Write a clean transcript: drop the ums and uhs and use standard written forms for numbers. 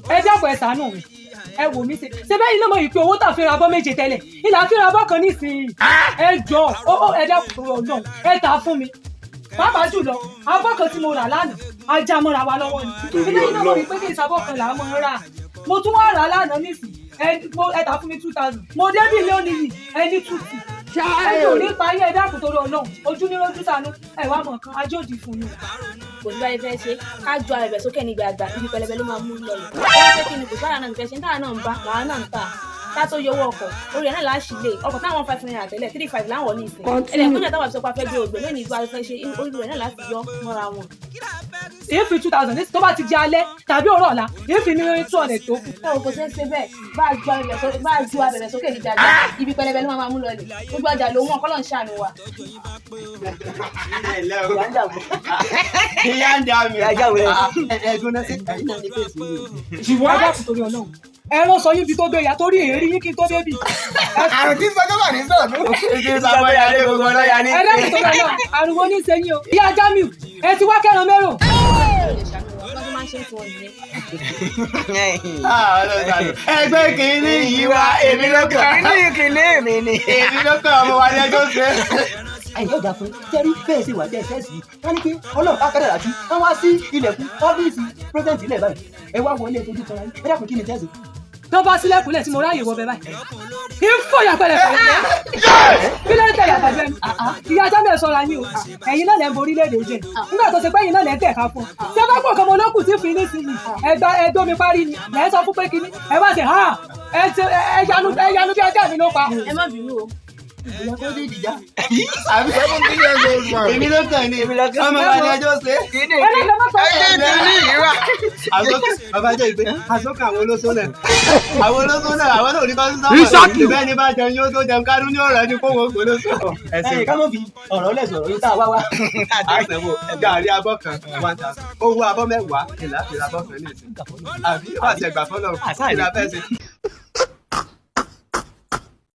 Ẹ dákun, ẹ ṣàánú mi, ẹ wò mí ṣe ṣe bẹ́ẹ̀ iná mọ̀ yìí pé owó tà fi ra abọ́ méje tẹ́lẹ̀ ìlà fi ra abọ́ kan nísìnyí. Ẹ jọ ó, ẹ dákun Ọlọ́run, ẹ tà á fún mi. Pàápàá jùlọ abọ́ kan tí mo rà lánàá, ajá mọ́ra wa lọ́wọ́ ni. Ṣe bẹ́ẹ̀ iná mọ̀ yìí pé kí ìsabọ́ kan là á mọ̀ rà? Mo tún wá rà á lánàá nísìnyí, ẹ tà fún mi 2,000. Mo débì lónìí yìí, ẹ ní 2,200. Ẹ jò ní parí. Ẹ dákun torí Ọlọ́run, ojú ní lójú sànú ẹ wá mọ̀ kan ajé òdì fún yín. Kò sí báyìí fẹ́ ṣe ká ju abẹ̀bẹ̀ sókè ní gbàgbà, ibi pẹlẹbẹ ló máa mú lọlẹ̀. Wọ́n fẹ́ kí ni? Kò sára náà nìfẹ́ ṣe táwa náà ń bá làwa náà ń tà ká tó yọ owó ọkọ̀ orí ẹ̀ náà láṣì lè ọkọ̀ táwọn ₦5 tẹ́lẹ̀, 3,500 láwọn ní ìsìn ẹ̀rẹ̀ kójà táwọn àti sọpá fẹ́ gbé ògbẹ́ lónìí bá fẹ́ ṣe orí rẹ̀ náà láti yọ mọ́ra wọn. Èyí fi 2,000 ní tó bá ti di alẹ́ tàbí òwúrọ̀ ọ̀la, èyí fi ní 200 tó kù. Ẹ ò kò ṣeé ṣe bẹ́ẹ̀. Bá a ju abẹ̀bẹ̀ sókè ní gbàgbà, ibi pẹlẹbẹ ló máa mú lọlẹ̀. Gbogbo ọjà ló wọ́n, kọ́lọ́ ń ṣàánú wa. Ìyá ń dá mi. Ìyá jáwé. Ẹ̀ẹ́dùn náà sí ẹ̀yin náà ní fèsì yìí. Ẹ dákun torí Ọlọ́run, ẹ rán sọ yín bí tó gbé ya torí èrí yín kí n tó débì. Àrùn tí sọjọ́ wà ní sọ̀rọ̀ tó. Ṣé sàmọ́yà ní gbogbo ọlọ́yà ní. Ẹ dákun torí Ọlọ́run, àrùn wo ní í ṣe yín o? Ìyá Jamiu, ẹ ti wá kẹran mérò. Lè ṣàánú wa, bọ́n tó máa ń ṣe é fún ọ nìyẹn. Ẹgbẹ́ kìíní yìí wá, èmi ló kàn. Kìíní kìíní mi ni. Èmi ló kàn, ọmọ wa ní ẹjọ́ ṣe. Ẹ̀yin ọjà fún jẹ́rí bẹ́ẹ̀ ṣe wà jẹ́ ṣẹ́ẹ̀sì wọ́n ní pé Ọlọ́run bá kádàrá sí wọ́n wá sí ilẹ̀kùn ọ́fíìsì president ilẹ̀ báyìí, ẹ wá wọlé fojú tọ́ra yín. Ẹ dákun, kí ni tẹ́sí? Tó bá sílẹ̀kùnlẹ̀ tí mo ráyè wọ bẹ báyìí, kí n fòyà pẹ̀lẹ́pẹ̀lẹ́. Kí ló ń tẹ̀lé àtàjọ ẹnu? Ìyá Jamiu, ẹ ṣọ́ra yín o. Ẹ̀yin náà lẹ́ ń borí léde jẹ nígbà tó ṣe pé ẹ̀yin náà lẹ́ ń tẹ̀ka fún ọ. Ṣé bá pọ̀ kan mo lókùn tí fún yín nísìnyí? Ẹgbà ẹgbẹ́ mi parí ni lẹ́ ń sọ fún pé kíní ẹ wá ṣe ha ẹ ṣe ẹ yanu, ẹ yanu bí ajá mi ló pa. Ẹ má bínú o. Àbí 70 years old man. Èmi ló kàn ní. Èmi ló kàn. Ọmọ wa ní ẹjọ́ ṣe. Kìíní. Ẹ lọ́ọ́ má sọ. Ẹgbẹ́ kìíní yìí wà. Bàbá jẹ́ ìgbé àsókè àwọn olóṣó náà. Àwọn olóṣó náà, àwọn náà ò ní bá sísá. Exactly. Bẹ́ẹ̀ ni bá jẹun yóò tó jẹun kánú ní ọ̀rọ̀ ẹni kó wọn kò lóṣó. Ẹ̀yin ká mọ̀ fi ọ̀rọ̀ lẹ̀ sọ̀rọ̀ yín tá a wá wá. Àṣẹwò gàrí abọ́ kan 1,000. Owó abọ́ mẹ́wàá ìlà fi ra abọ́ kan ní ìsìn. Àbí wàá ṣẹ̀gbà fọlọ́ ìlà fẹ́ ṣe.